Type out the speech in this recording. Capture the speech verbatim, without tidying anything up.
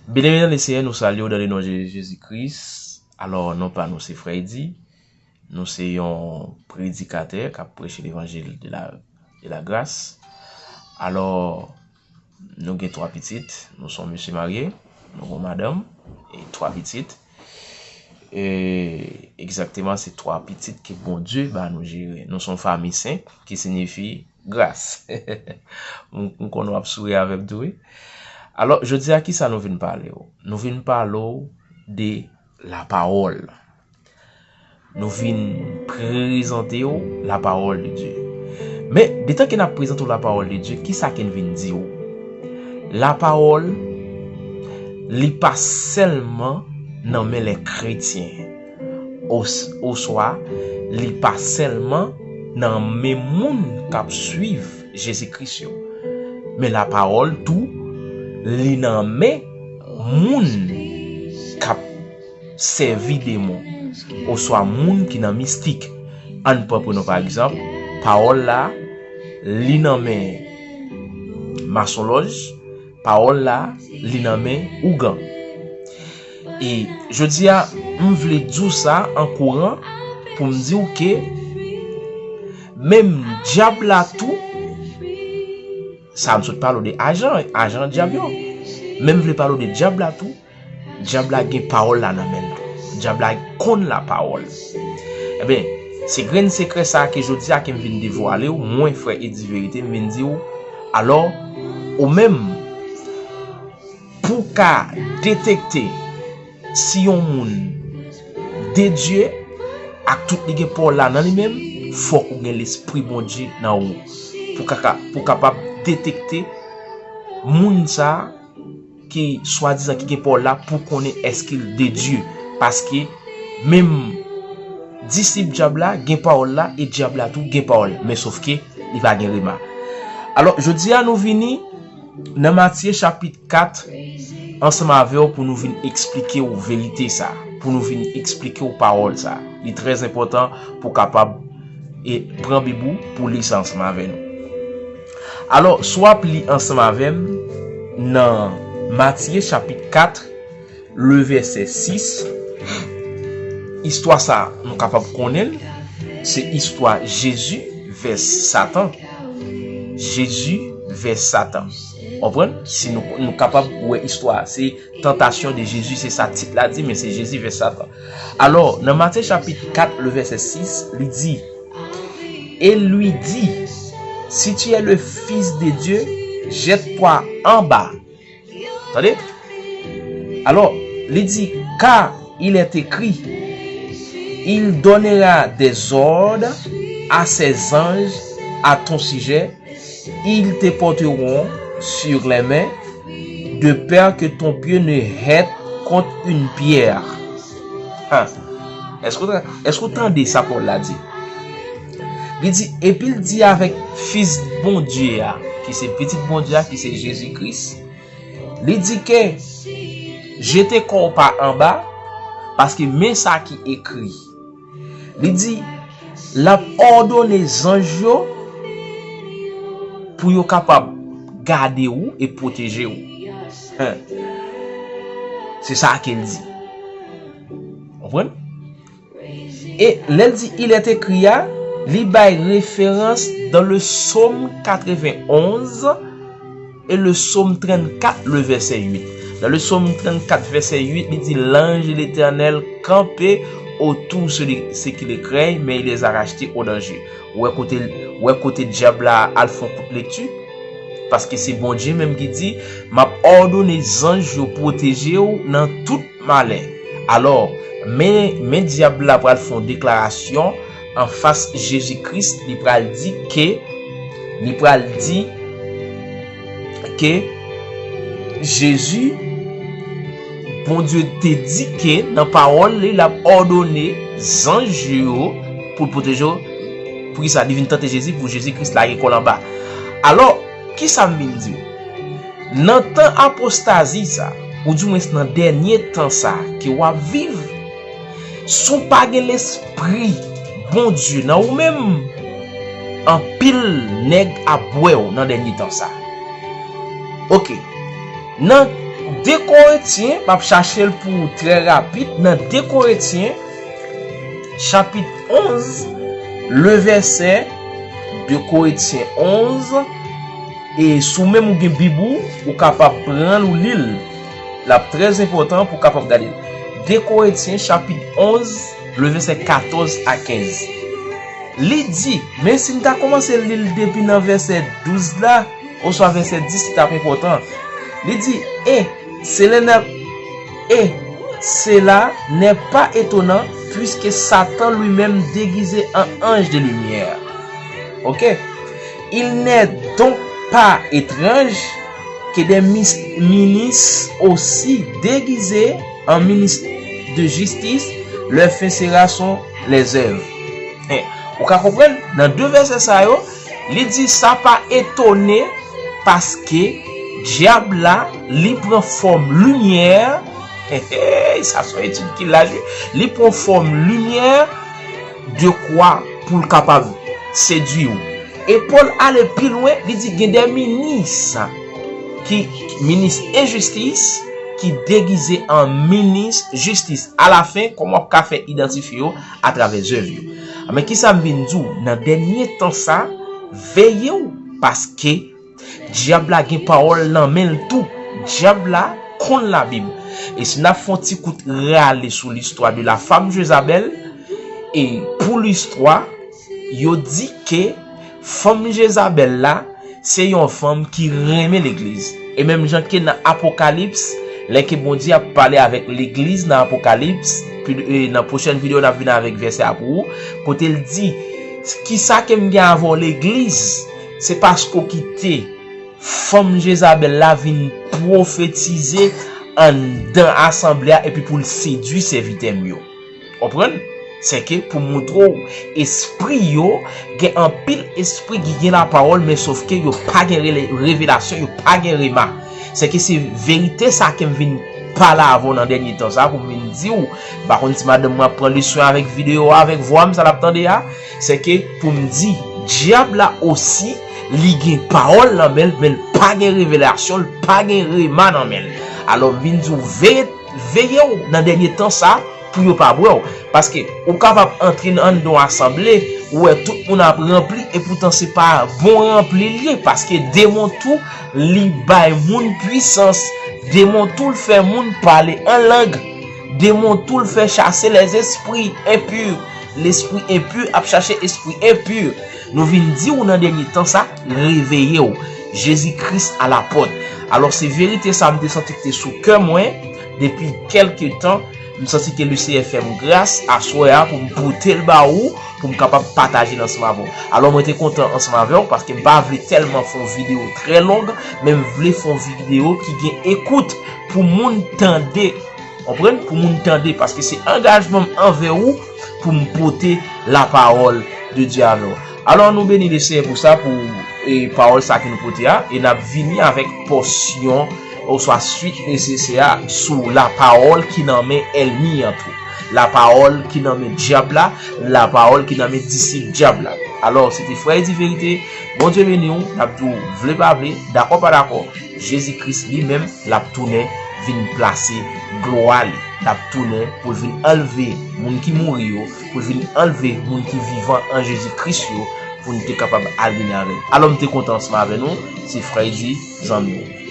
Byeneme nan Leseyè, nou salye w dan le non de Jezi Kris. Alò, non pa nou se Frè Edi. Nou se yon predikatè k ap preche levanjil de la, de la gras. Alò, nou gen twa pitit. Nou se yon mesye marye, nou gen yon madanm, e twa pitit. E egzakteman, se twa pitit ke Bondye ba nou jere. Nou se yon fanmi senp, ki siyifi gras. M, m konnen w ap souri avè m tou, wi. Alò, jodi a, kisa nou vin pale w? Nou vin pale w de lapawòl. Nou vin prezante w lapawòl de Dye. Men, detan ke n ap prezante w lapawòl de Dye, kisa ke n vin di w? Lapawòl, li pa sèlman nan men lè kretyen, os-, oswa li pa sèlman nan men moun k ap suiv Jezi Kris yo. Men lapawòl tou, li nan men moun k ap sèvi demon, oswa moun ki nan mistik. Ann pran pou nou, pa egzanp, pawòl la, li nan men masonlòj, pawòl la, li nan men ougan. E jodi a, m vle di w sa an kouran pou m di w ke menm dyab la tou, sa m sot pale w de ajan, ajan dyab yo. Men m vle pale w de dyab la tou. Dyab la gen pawòl la nan men l tou. Dyab la konn lapawòl. Ebyen, se grenn sekrè sa a ke jodi a ke m vin devwale w, mwen, frè Edi Verite, m vin di w, alò, ou menm, pou w ka detekte si yon moun de Dye, ak tout li gen pawòl la nan li menm, fòk ou gen Lespri Bondye nan ou. Pou kaka, pou kapab detekte moun sa a ki swadizan ki gen pawòl la pou konnen èske l de Dye. Paske menm disip dyab la gen pawòl la e dyab la tou gen pawòl. Men sofke li pa gen rema. Alò, jodi a nou vini nan Matye chapit kat ansanm avè w pou nou vin eksplike w verite sa, pou nou vin eksplike w pawòl sa. Li trè enpòtan pou w kapab e pran Bib ou pou li sa ansanm avè nou. Alò, si w ap li ansanm avè m nan Matye chapit kat, le vèsè sis, istwa sa a, nou kapab konnen l, se istwa Jezi vs Satan. Jezi vs Satan. Konprann? Si nou, nou kapab wè istwa a, se Tentation de Jésus, se sa tit la di, men se Jezi vs Satan. Alò, nan Matye chapit kat, le vèsè sis, li di, Et lui dit, Si tu es le Fils de Dieu, jette-toi en bas. Tande? Alò, li di, Car il est écrit, Il donnera des ordres à ses anges à ton sujet, ils te porteront sur les mains, de peur que ton pied ne heurte contre une pierre. Ha. Èske w ta-, èske w tande sa Pòl la di? Li di, epi l di avèk Fis Bondye a, ki se Pitit Bondye a, ki se Jezi Kris, li di ke, jete kò w pa anba, paske men sa ki ekri. Li di, l ap òdone zanj yo pou yo kapab gade w e pwoteje w. Hen. Se sa ke l di. Konprann? E lè l di il est écrit a, li bay referans dans le psaume quatre-vingt-onze et le psaume trente-quatre, le verset huit. Dans le psaume trente-quatre, verset huit, li di, L'ange de l'Éternel campait autour de ceux qui le craignent, mais il les a rachetés au danger. Ou wè kote, ou wè kote dyab la al fè yon kout lekti? Paske se Bondye menm ki di, M ap òdone zanj yo pwoteje w nan tout malè. Alò, men, men dyab la pral fè yon deklarasyon anfas Jezi Kris, li pral di ke, li pral di ke Jezi, Bondye te di ke nan pawòl li, l ap òdone zanj yo pou l pwoteje w. Poukisa? Li vin tante Jezi pou Jezi Kris lage kò l anba. Alò, kisa m vin di w? Nan tan apostazi sa, oudimwens nan dènye tan sa ke w ap viv, si w pa gen Lespri Bondye nan ou menm, anpil nèg ap bwè w nan dènye tan sa. Oke. Nan De Korentyen, m ap chache l pou ou trè rapid. Nan de Korentyen, chapit onz, le vèsè, de Korentyen onz, e si w menm ou gen Bib ou, ou kapab pran l ou li l. L ap trè enpòtan pou w kapab gade l. De Korentyen, chapit onz, le vèsè katòz a kenz. Li di, men si m ta kòmanse li l depi nan vèsè douz la, oswa vèsè dis, li t ap enpòtan. Li di, et cela n'est, et cela n'est pas étonnant, puisque Satan lui-même déguisé en ange de lumière. Ok? Il n'est donc pas étrange que des mis- ministres aussi déguisés en ministres de justice, leur fin sera selon les œuvres. Hein. Ou ka konprann? Nan de vèsè sa yo, li di sa pa etone paske dyab la, li pran fòm limyè. Hey, hey, sa se yon etid ki laj, wi. Li pran fòm limyè, de kwa pou l kapab sedui w. E Pòl ale pi lwen, li di gen de minis ki minis enjistis ki degize an minis jistis. Alafen, kòman w ka fè idantifye yo? Atravè zèv yo. Men kisa m vin di w nan dènye tan sa, veye w, paske dyab la gen pawòl nan men l tou. Dyab la konn Labib. E si n ap fè yon ti kout rale sou listwa de la femme Jezabèl, e pou listwa, yo di ke fanm Jezabèl la, se yon fanm ki renmen legliz. E menm jan ke nan Apokalips, lè ke Bondye ap pale avèk legliz nan Apokalips, pi- e nan pwochèn videyo n ap vin avèk vèsè a pou ou, kote l di, kisa ke m gen avè w legliz? Se paske w kite fanm Jezabèl la vin pwofetize anndan asanble a epi pou l sedui sèvitè m yo. Konprann? Se ke pou montre w, espri yo, gen anpil espri ki gen lapawòl, men sòf ke yo pa gen rele- revelasyon, yo pa gen rema. Se ke se verite sa ke m vin pale avè w nan dènye tan sa, pou m vin di w, m pa konn si madanm mwen ap pran leson avèk videyo a, avèk vwa m, sa l ap tande a, se ke pou m di, dyab la osi, li gen pawòl nan men l, men l pa gen revelasyon, l pa gen rema nan men l. Alò, m vin di w, veye, veye w nan dènye tan sa, pou yo pa bwè w. Paske ou kapab antre nan anndan yon asanble, ou wè tout moun ap ranpli, epoutan se pa bon ranpli l ye, paske demon tou, li bay moun pwisans. Demon tou, l fè moun pale an lang. Demon tou, l fè chase lèzespri enpi. Lespri enpi ap chache espri enpi. Nou vin di w nan dènye tan sa, reveye w. Jezi Kris alapòt. Alò, se verite sa m te santi ki te sou kè mwen depi kèlke tan. M santi ke Lesenyè fè m gras aswè a pou m pote l ba ou, pou m kapab pataje l ansanm avè w. Alò, mwen te kontan ansanm avè w, paske m pa vle tèlman fè yon videyo trè long, men m vle fè yon videyo ki gen ekout pou moun tande. Konprann? Pou moun tande, paske se angajman m anvè ou pou m pote lapawòl de Dye avè w. Alò, nou beni Lesenyè pou sa, pou e, pawòl sa ke nou pote a, e n ap vini avèk pòsyon oswa swit nesesè a sou lapawòl ki nan men ènmi an tou. Lapawòl ki nan men dyab la, lapawòl ki nan men disip dyab la. Alò, se te Frè Edi Verite, Bondye beni w, n ap di w, vle pa vle, dakò pa dakò, Jezi Kris li menm, l ap tounen vin plase glwa li. L ap tounen pou l vin anlve moun ki mouri yo, pou l vin anlve moun ki vivan an Jezi Kris yo, pou n te kapab al beni avè l. Alò, m te kontan ansanm avè nou, se Frè Edi, zanmi w.